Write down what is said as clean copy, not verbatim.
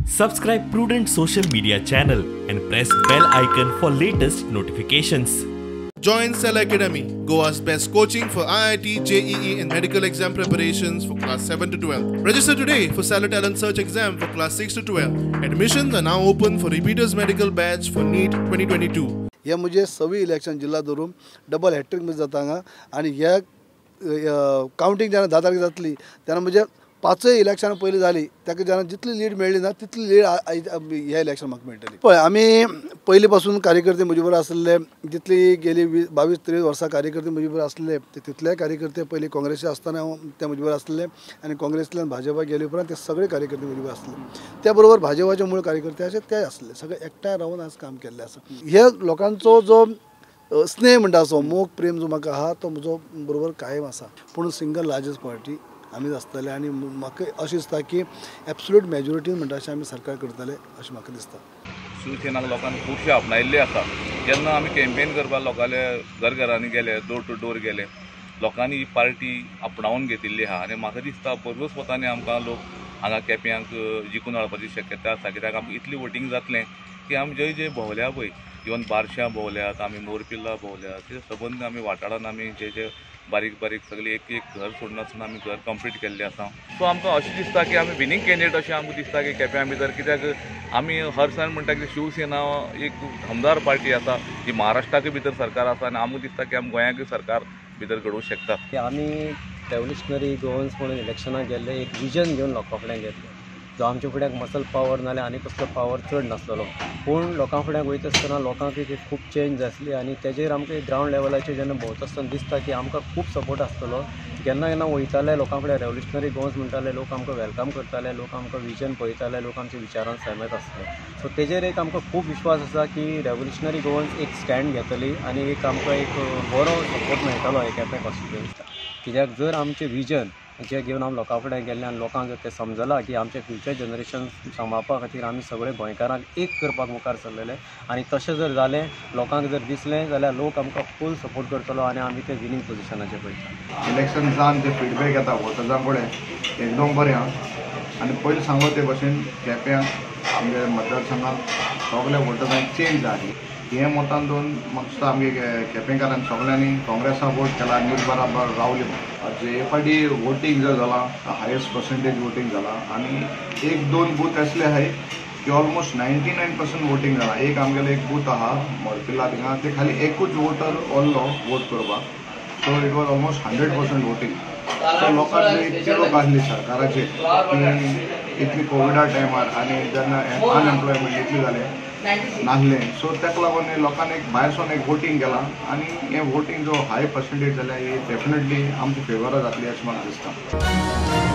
Subscribe Prudent social media channel and press bell icon for latest notifications. Join Cell Academy, Goa's best coaching for IIT, JEE and medical exam preparations for class 7 to 12. Register today for Stellar Talent Search exam for class 6 to 12. Admissions are now open for repeaters medical batch for NEET 2022. हे म्हणजे सगळी election जिल्हा धरून double hat trick मध्ये जाता हांगा आनी ह्या कावंटींग जेन्ना 10 तारखेर जातली तेन्ना म्हणजे 5 इलेक्शनां पयलीं जाली ताका जेन्ना जितली लीड मेळ्ळी ना तितली लीड ह्या इलेक्शन म्हाका मेळटली. पळय आमी पयलीं पासून कार्यकर्ते म्हजे बरोबर आसले, जितली गेली 22-23 वर्सां कार्यकर्ते म्हजे बरोबर आसले ते तितले कार्यकर्ते पयलीं काँग्रेसी आसतना ते म्हजे बरोबर आसले आनी काँग्रेसींतल्यान भाजपा गेले उपरांत ते सगळे कार्यकर्ते म्हजे बरोबर आसले. त्या बरोबर भाजपाचे मूळ कार्यकर्ते अशे ते आसले, सगळे एकठांय रावन आज काम केल्लें आसा. हे लोकांचो जो स्नेह म्हणटा असो मोग प्रेम जो म्हाका आहा तो म्हजो बरोबर कायम आसा. पूण सिंगल लार्जस्ट पार्टी आमीच आसतले आनी म्हाका अशें दिसता की एब्सोल्यूट मेजॉरिटीन म्हणटा अशें आमी सरकार करतले अशें म्हाका दिसता. शिवसेनाक लोकांनी खुबशे आपणायल्ले आसा. जेन्ना आमी कॅम्पेन करपाक लोकांले घर घरांनी गेले, डोर टू डोर गेले, लोकांनी ही पार्टी आपणावन घेतिल्ली आहा आनी म्हाका दिसता भरघोस मतांनी आमकां लोक हांगा केप्यांक जिखून हाडपाची शक्यता आसा. कित्याक आमकां इतली वोटींग जातलें की आमी जंय जंय भोंवल्या पळय, इवन बारश्यां भोंवल्यात, आमी मोरपिल्ला भोंवल्यात, ते सबंद आमी वाठारान आमी जे जे बारीक बारीक सगळे एक एक घर सोडनासतना आमी घर कंप्लीट केल्लें आसा. सो आमकां अशें दिसता की आमी विनींग कॅन्डिडेट अशें आमकां दिसता की केप्यां भितर, कित्याक आमी हर सण म्हणटा की शिवसेना एक दमदार पार्टी आसा जी महाराष्ट्राकय भितर सरकार आसा आनी आमकां दिसता की आमी गोंयाकय सरकार भितर घडोवंक शकता. आमी रेवोल्युशनरी गोवन्स म्हणून इलेक्शनाक गेल्ले, एक विजन घेवन लोकां फुड्यान गेल्ले, जो आमच्या फुड्याक मसल पावर नाल्यार आनी कसलो पावर चड नासलेलो, पूण लोकां फुड्यान वयता आसतना लोकांक एक खूब चेंज आसली आनी तेजेर आमकां ग्रावंड लेवलाचेर जेन्ना भोंवता आसतना दिसता की आमकां खूब सपोर्ट आसतलो. केन्ना केन्ना वयताले लोकां फुड्यान रेवोल्युशनरी गोवन्स म्हणटाले, लोक आमकां welcome करताले, लोक आमकां विजन पळयताले, लोक आमच्या विचारान सहमत आसले. सो तेजेर एक आमकां खूब विश्वास आसा की रेवोल्युशनरी गोवन्स एक स्टँड घेतली आनी एक आमकां एक बरो सपोर्ट मेळटलो हे केपें कॉन्स्टिट्युएन्सीक. कित्याक जर आमचें विजन जे घेवन आमी लोकां फुड्यान गेल्ले आनी लोकांक जर तें समजलां की आमचें फ्युचर जनरेशन सांबाळपा खातीर आमी सगळे गोंयकारांक एक करपाक मुखार सरलेले आनी तशें जर जालें, लोकांक जर दिसलें जाल्यार लोक आमकां फूल सपोर्ट करतलो आनी आमी ते विनींग पोजिशनाचेर पळयता. इलेक्शन जावन जे फिडबॅक येता वोटर्सां कडेन एकदम बरें आहा आनी पयलीं सांगो ते भशेन केप्यां आमगे मतदारसंघात सगल्या वोटर्सांक चेंज जाली. हे मतान दोन म्हाका दिसता आमगे केपेंकारान सगळ्यांनी काँग्रेसाक वोट केला आनी बराबर रावले. जे फावटी वोटींग जर जालां हायस्ट पर्संटेज वोटींग जालां आनी 1-2 बूथ असले आहाय की ऑलमोस्ट 99% वोटींग जालां. एक आमगेलो एक बूथ आहा मोरपिल्ला थिंगा, ते खाली एकूच वोटर ओरलो वोट करपाक. So it was almost 100% voting. So लोकांक एक तिडक आसली सरकाराचेर की इतली कोविडा टायमार आनी जेन्ना अनएम्प्लॉयमेंट इतली जालें नासलें, सो ताका लागून लोकांनी एक भायर सून एक वोटींग केलां आनी हें वोटींग जो हाय पर्संटेज जाल्या ही डेफिनेटली आमच्या फेवरा जातली अशें म्हाका दिसता.